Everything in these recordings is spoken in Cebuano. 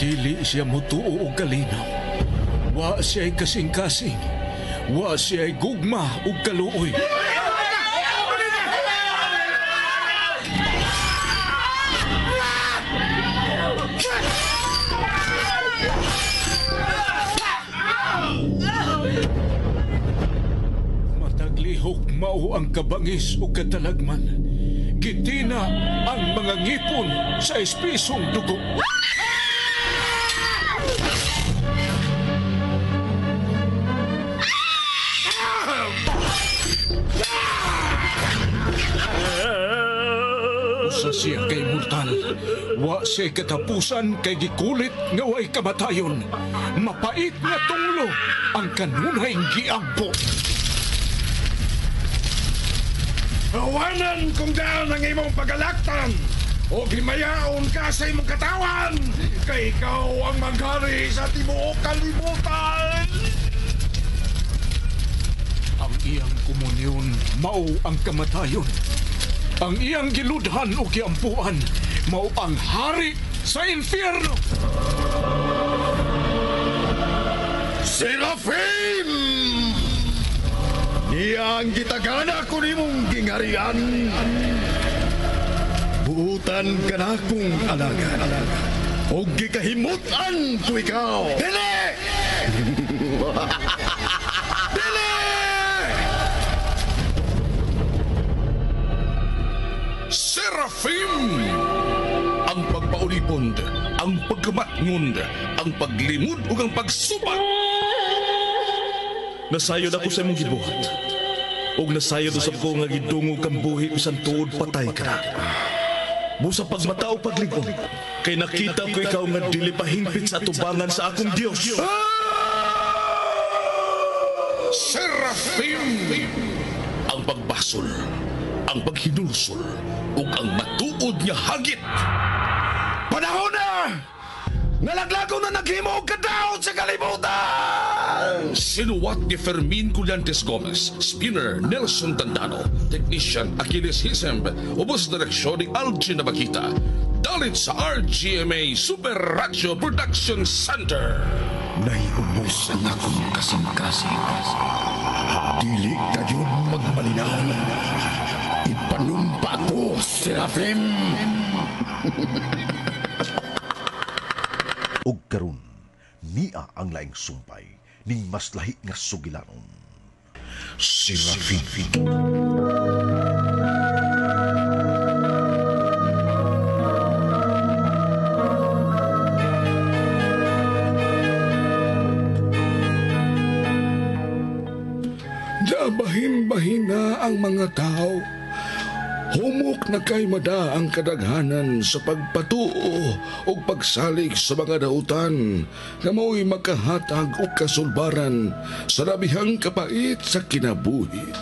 Dili siya mutuo og kalinaw. Wa siya'y kasing-kasing. Wa siya'y gugma ug kaluoy. Mataglihok mao ang kabangis ug katalagman. Gitina ang mga ngipon sa espisong dugo. Usa siya kay mortal. Wa siya katapusan kay gikulit nga way kamatayon. Mapait nga tunglo ang kanunay giampo. Awanan kung daan ang imong pagalaktan o himayaon ka sa imong katawan kay ikaw ang maghari sa tibuok kalibutan. Ang iyang komunyon mao ang kamatayon. Ang iyang giludhan o giampuan mao ang hari sa impyerno. Serafim! Niya ang gitagana ko nimong gingarian. Buutan ka na kong alagad. O gikahimutan ko ikaw. Dili! Dili! Serafim! Ang pagpaulipon, ang pagkamatngon, ang paglimod ug ang pagsubat. Nasayod ako sa imong gibuhat. Ug nasayod usab ko nga gidungog kang buhi bisan tuod patay ka na. Busa pagmata o paglig-on, kay nakita ko ikaw nga dili pa hingpit sa atubangan sa akong Dios. Serafim! Ang pagbasol, ang paghinulsol, ug ang matuod nga hagit. Panahon na! Nalaglago na naghimo og kadaot sa kalibutan! Sinuwat ni Fermin Collantes Gomez, Spinner Nelson Tandano, Technician Achilles Hisemb, ubos direksyon ni Algin Nabakita. Dalit sa RGMA Super Radio Production Center. Naiubos ang akong kasing-kasing. Dili kayo magmalinaw. Ipanumpa ko, Serafim! Og karon niya ang laing sumpay ning mas lahi nga sugilanon. Serafim. Nabahin-bahin na ang mga tao. Humok na kay mada ang kadaghanan sa pagpatuo o pagsalig sa mga dautan nga mao'y makahatag og kasulbaran sa labihang kapait sa kinabuhi.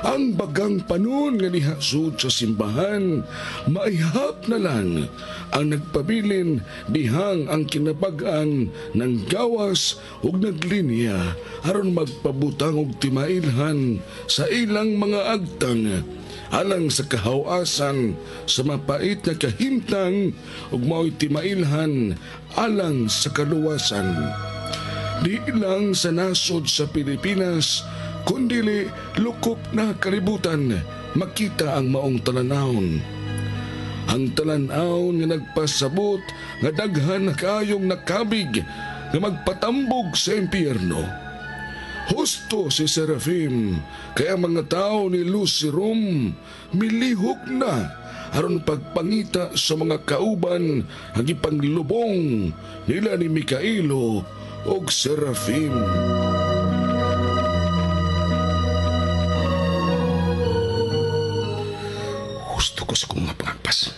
Ang bagang panon nga nihasud sa simbahan, maihap na lang ang nagpabilin dihang ang kinabag-an ng gawas ug naglinya aron magpabutang og timailhan sa ilang mga agtang alang sa kahawasan sa mapait nga kahimtang ug mao'y timailhan alang sa kaluwasan. Di lang sa nasod sa Pilipinas, kundili lukop na kalibutan, makita ang maong talanawon. Ang talan-awon nga nagpasabot nga daghan na kaayong nakabig nga magpatambog sa impyerno. Husto si Serafim, kaya mga tao ni Lucirum milihok na aron pagpangita sa mga kauban ang ipanglubong nila ni Mikaelo og Serafim. Husto ko sa kong nga pangagpas.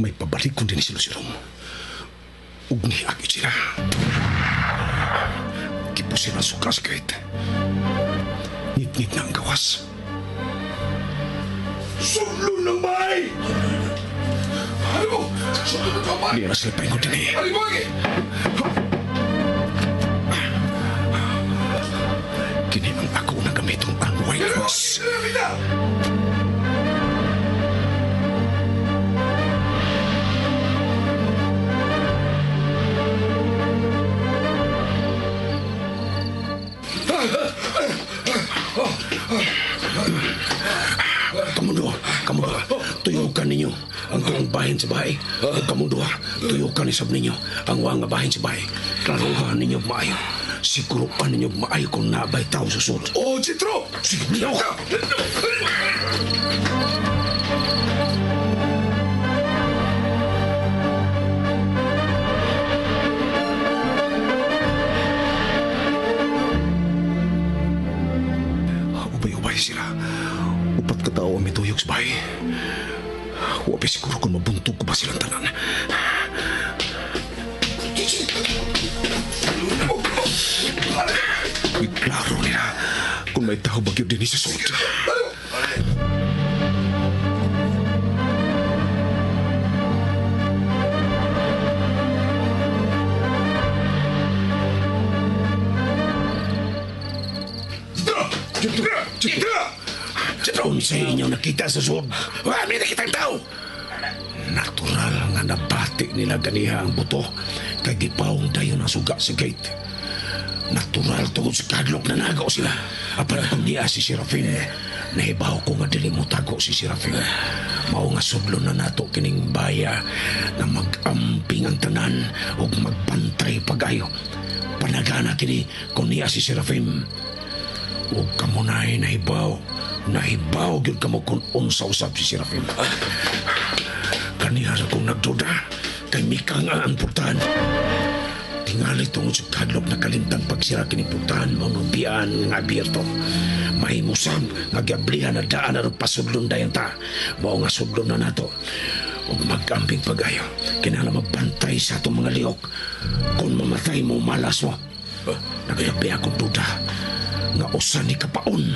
May pabalik ko din si Lucirum. Ug niagi sila. Gipusin ang suka sa kahit. Ngit-ngit na ang gawas. Sumlo ng bay! Ano? Sumlo ng bay! Di na sila paingon din eh. Ano ba? Kini ang ako na gamitong ang White Cross. Ang tuong bahin sa bahay. Ug kamong duha, tuyukan ni sab ninyo ang wa nga bahin sa bahay. Klaruhan ninyo maayo. Siguruan ninyo maayo kung nabay tao sa sud. Oh, Jethro! Sige, liyaw ka! Ubay-ubay sila. Upat ka tao ang mituyog sa bahay. Wapi siguro kung mabuntog ko ba silang tanan. Klaro nila kung may tao bagyo din sa sud. Unsay inyo nakita sa sud? Wala may nakitang tao. Natural nga nabati nila ganiha ang buto kay gipawong dayon ang suga sa gate. Natural tungod sa kadlok na nagaw sila. Apan kung niya si Serafin, nahibaw ko nga dili mo tago si Serafin. Mao nga sudlo na nato kining baya na mag-amping ang tanan ug magbantay pag-ayo. Panagana kini kung niya si Serafin. Ug kamo na nahibaw. Nahibaw gyud kamo kung unsa usab si Serafin. Kaniha sa kong nagduda kay mikang ang pultahan. Tingali tungod sa kadlok na kalimtang pagsira kining pultahan mao nang biyaan nga abierto. Mahimusam nga giablihan na daan aron pasudlon dayon ta. Mao nga sudlon na nato. Ug mag-amping pag-ayo. Kinahanglan magbantay sa atong mga lihok. Kung mamatay mo malas mo. Naglabi akong duda nga usa ni kapaon.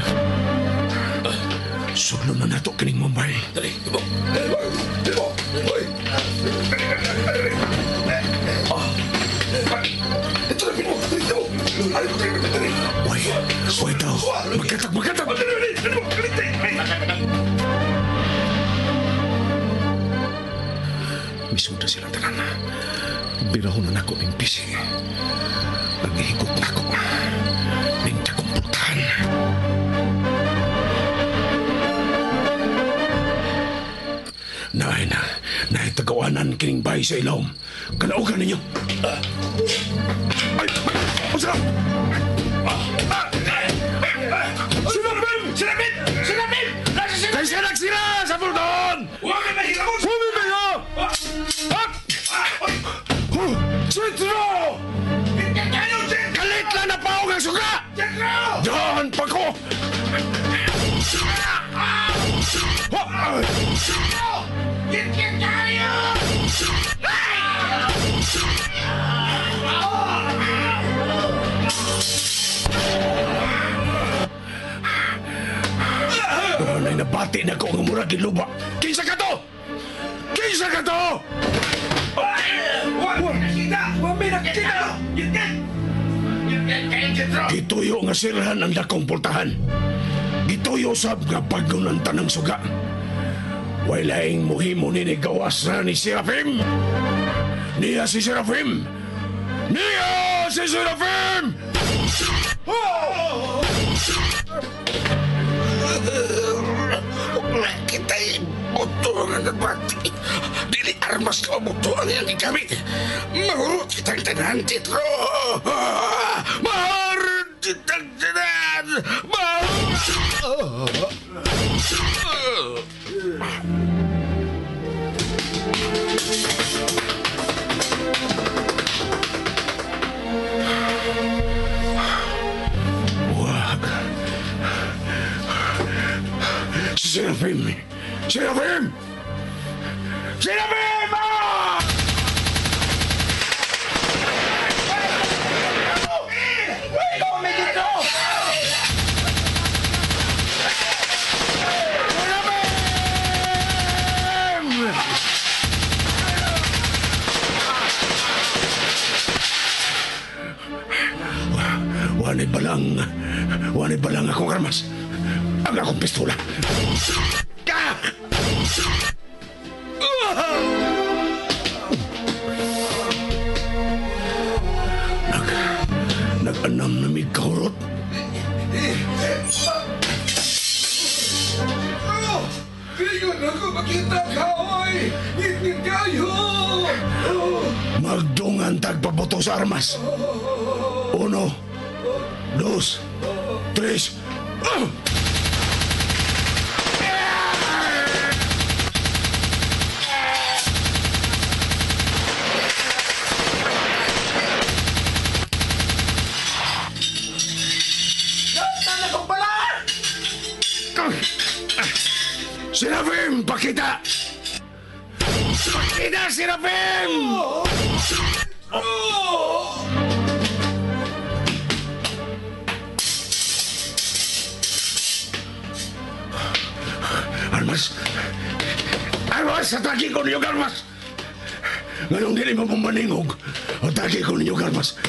Sudlon na nato kining Mumbai. Dali, ibo. Ibo! Hoy! Ito na, Pino! Dali, dali! Uy, uy tao! Magkatag, magkatag! Misuda silang tanan. Birahon na nako ning pisi. Naghihigop na ako. Ning dakong pultahan. Naay na, naay tagawanan kining bahay sa ilawom. Kalaugan ninyo. Ay! Unsa ka? Serafin! Serafin! Serafin! Kay siya nagsira sa pultahan! Huwag ka nahilabot! Sumi kayo! Jethro! Kalit lang na paog ang suga! Jethro! Dahan pa ko! Doon ay nabati na ko ang murag giluba. Kinsa ka to? Kinsa ka to? Gituyo nga sirhan ang dakong pultahan. Gituyo sab nga bagon ang tanang suga. Walaing muhimo ni gawas na ni Serafim. Niya si Serafim! Niya si Serafim! Wala kita'y buto nga nabati. Dili armas ka o buto ang iyang gigamit. Mahurot kitang tanan, Jethro! Mahurot kitang tanan! Mahurot! Wag. Serafim! Serafim! Serafim! Ah! Wanay balang akong armas. Ang akong pistola. Ah! Nag-anam na may kahurot. Pingon ako makita ka, oy! Magdungan tagpabuto sa armas. 1, 2, 3. Serafim, pakita! Pakita, Serafim! Armas! Armas! Atake ko ninyo, armas! Nganong dili mo maningog, atake ko ninyo, armas!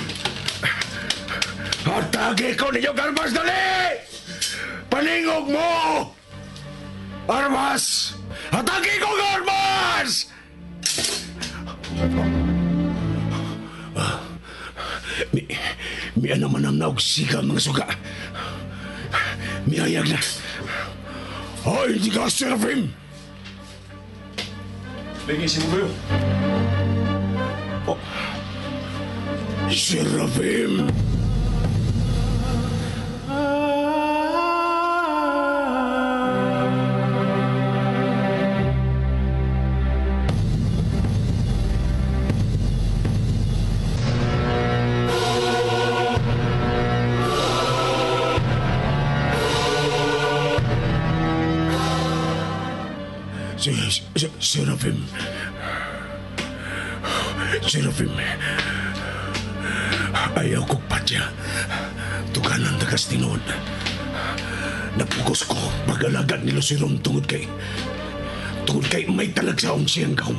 Atake ko ninyo, armas! Dali! Paningog mo! Armas! Atake ko, armas! Miya naman ang naugsiga, mga suga. Miyayag na. Ay, hindi ka, Serafim! Lingin mo kayo. Oh. Serafim! Serafim. Serafim. Ayaw kong patya. Tuganan tagas tinuod. Napugos ko pag-alagad ni Luciron tungod kay may talagsaon siyang gahom.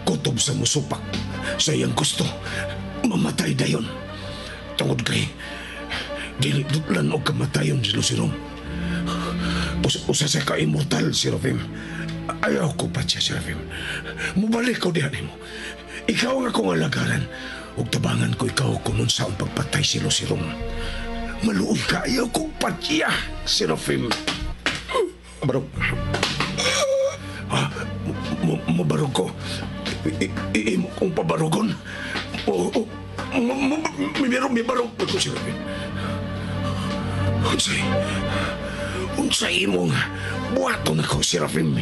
Kutob sa musupak sa iyang gusto. Mamatay dayon. Tungod kay dili dutlan o kamatayon si Luciron. Usa sa ka-immortal, Serafim. Ayaw ko pa siya, Serafim. Mubalik ko diyan mo. Ikaw ang akong alagaran. Ug tabangan ko ikaw kung sa ang pagpatay si Luciron. Maluoy ka. Ayaw ko pa siya, Serafim. Barog. Mabarog ko. Imo kong pabarugon. May barog ko, Serafim. Unsay imong buhaton ako, Serafim.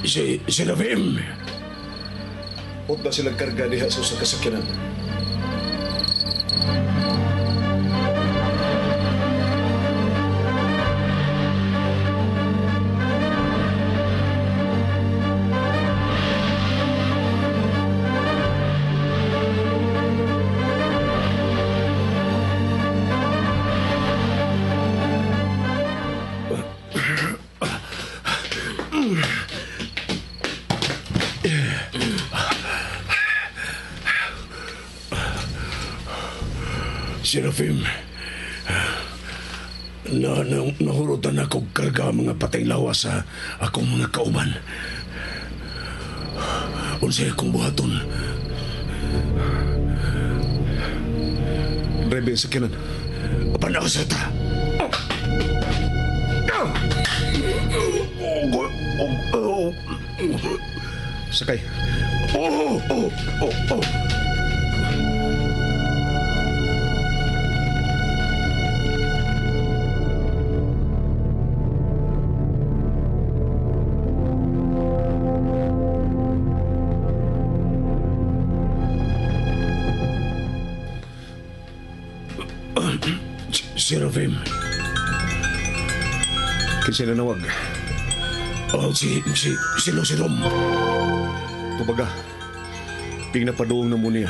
Si Serafim. Huwag na silang karga diha sa usang kasakyanan. Serafim, nahurutan ako karga mga patay lawas sa akong mga kauban. Unsay akong buhaton? Drive sa kinan. Panaw sa ta. Sakay. Oh. Serafim. Kinsa nanawag? Oh, si Luciron. Tubaga. Ping napaduong na mo niya.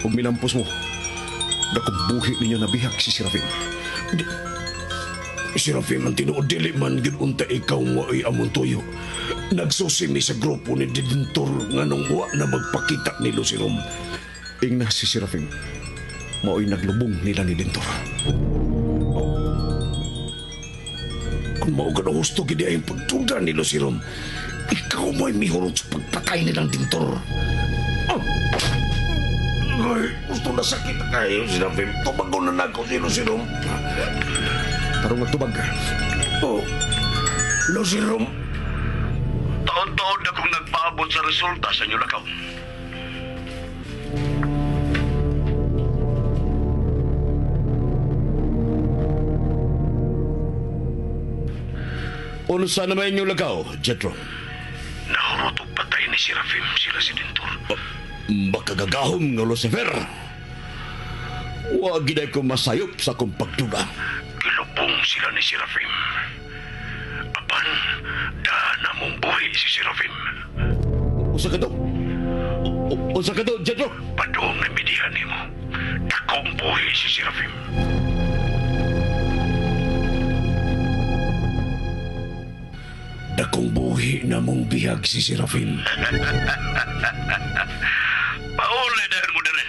Ug milampos mo. Dakong buhi ninyo nabihak si Serafim. Serafim ang tinuod dili man gyud unta ikaw. ikaw mo ay among tuyo. Nagsusimi sa grupo ni Didintor nga nung wa na magpakita ni Lucirom. Ingna si Serafim. Mao'y naglubong nila ni Dintor. Oh. Kung mao ka na husto gid ay pagtunda ni Lucirom, ikaw mo'y mihurot sa pagpatay nilang Dintor. Oh. Ay, gusto na sakit na kayo, Serafim. Tubagon na nako si Lucirom. Tarong nagtubag. Oh, Lucirom. Taon-taon na kong nagpaabot sa resulta sa inyo lakaw. Unsa naman inyong lakaw, Jetro? Nahurot og patay ni Serafim sila si Dintor. Makagagahom nga Lucifer. Wa giday ko masayop sa akong pagduda. Gilubong sila ni Serafim. Apan, daan na mong buhi si Serafim. Usa ka to? Usa ka to, Jetro? Padung na midihan nimo. Dakong buhi si Serafim. Dakong buhi na mong bihag si Serafim. Pauli dahil mo dere.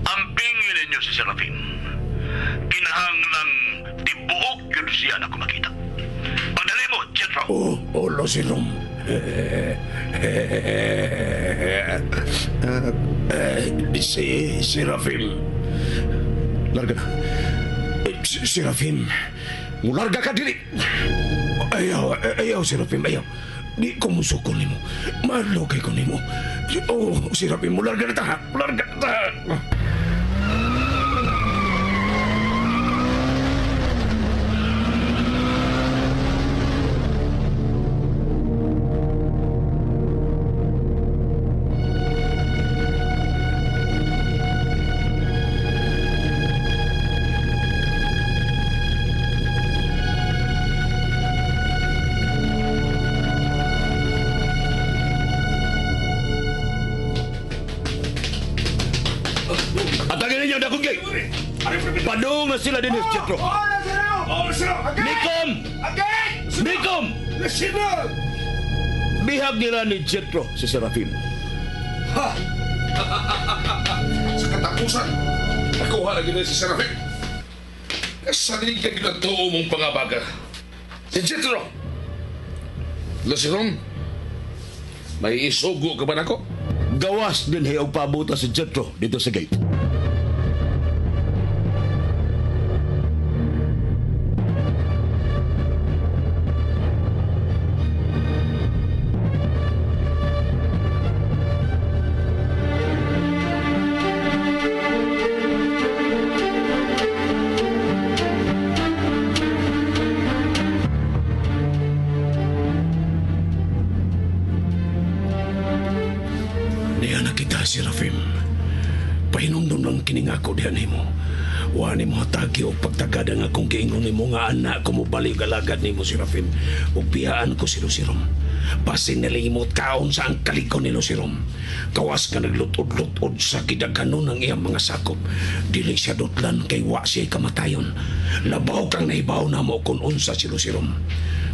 Ampingin ninyo si Serafim. Kinahanglang tibuok yun siya na kumakita. Pagdali mo, Jetro. Oh, oh, Lucirom. Si Serafim. Larga na. Serafim. Mularga ka dili. Ayaw, ayaw, Serafim, ayaw. Di ko musukol nimo. Malukay ko nimo. Oh, Serafim, mularga na ta. Mularga na ta. Atagin ninyo dakong gate. Padung na sila dinis, Jetro. Nikom! Nikom! Bihag nila ni Jetro si Serafim. Ha! Sa katapusan, nakuha na gina si Serafim. Saligan ginatoo mong pangabaga. Si Jetro! Luciron, may isugo ka ba nako? Gawas din og pabuta si Jetro dito sa gate. Niya na kita, Serafim. Pahinumdum lang kining ako dihan nimo. Wa nimo hatagi og pagtagad ang akong giingon nimo nga anak ko mobalik alagad nimo, Serafim. Ug biyaan ko si Lucirom. Basin nalimot kaon sa ang kalikon ni Lucirom. Kawas nga naglutod-lutod sa kidaghanon ang iyang mga sakop. Dili siya dutlan kay wa siya kamatayon. Labaw kang nahibaw namo kung unsa si Lucirom.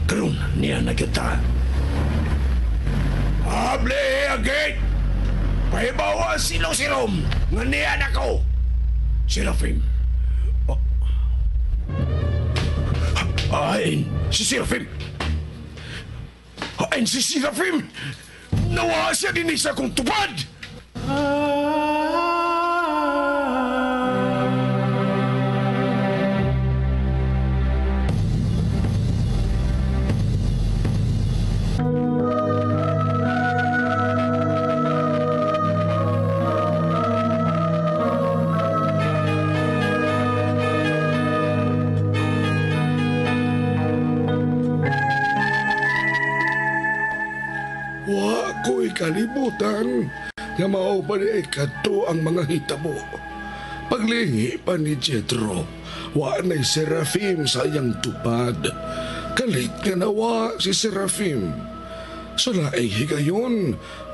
Karon niya na kita. Hable agay! Pahibawa si Lucirom nga niya na ko. Serafim. Oh. Ay, si Serafim. Ay, si Serafim. Nawa siya din sa akong tupad. Wa ko'y kalibutan nga mao pa ni kadto ang mga hitabo. Paglingi pa ni Jetro, wa na'y Serafim sa iyang tupad. Kalit nga nawa si Serafim. Sa laing higayon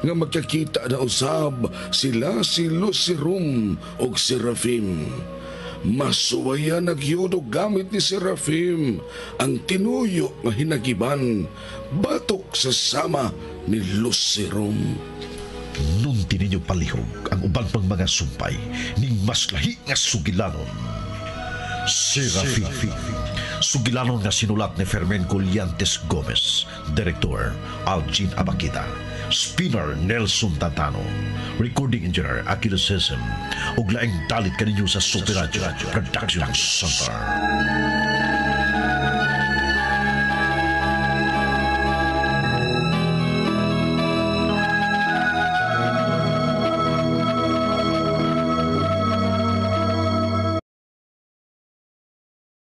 nga magkakita na usab sila si Lucirum og Serafim. Masuwaya nagyud og gamit ni Serafim ang tinuyo nga hinagiban batok sa sama ni Lucerom. Nunti ninyo palihog ang uban pang mga sumpay ning mas lahi nga sugilanon. Serafim. Sugilanon nga sinulat ni Fermin Collantes Gomez. Director Algin Abakita. Spinner Nelson Tantano. Recording Engineer Achilles Sesem. Ug laing dalit kaninyo sa Super Radio Production Center.